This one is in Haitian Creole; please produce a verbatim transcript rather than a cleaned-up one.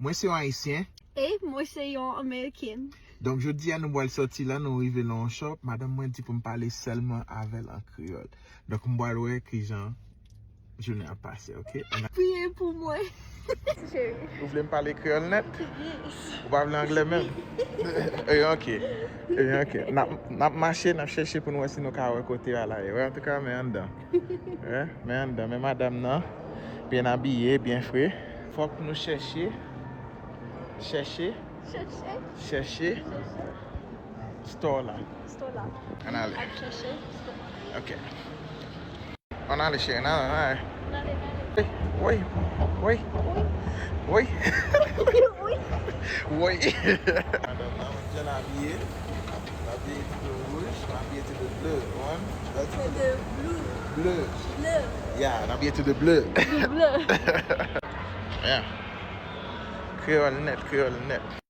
Mwen se yon Ayisyen. E mwen se yon American. Donk, jodi a nou pral sòti la, nou rive nan yon shop. Madanm mwen di pou m pale sèlman avè l an kreyòl. Donk, m pral wè kijan jounen ap pase, oke? Ann a- Priye pou mwen. Cheri. Ou vle m pale kreyòl nèt? Yes. Ou pa vle anglè menm? E, oke. E, oke. N ap, n ap mache, n ap chèche pou n wè si nou ka wè kote a la ye. Wè, antouka, men anndan. Wè, men anndan. Men madanm nan, byen abiye, byen fre. Fòk nou chèche. Chèche. Chèche. Chèche. Store la. Store la. Ann ale. Al chèche store. Ok. Ann ale, cheri. Ann ale, ann ale. Ann ale, ann ale. Woy, woy, woy. Wi. Woy. Madanm nan, jan l abiye. L abiye tou de wouj, l abiye tou de ble. One, To the blue. Ble. Bleu. Yeah, l abiye tou de ble. Bleu. Yeah. Kreyòl nèt, kreyòl nèt.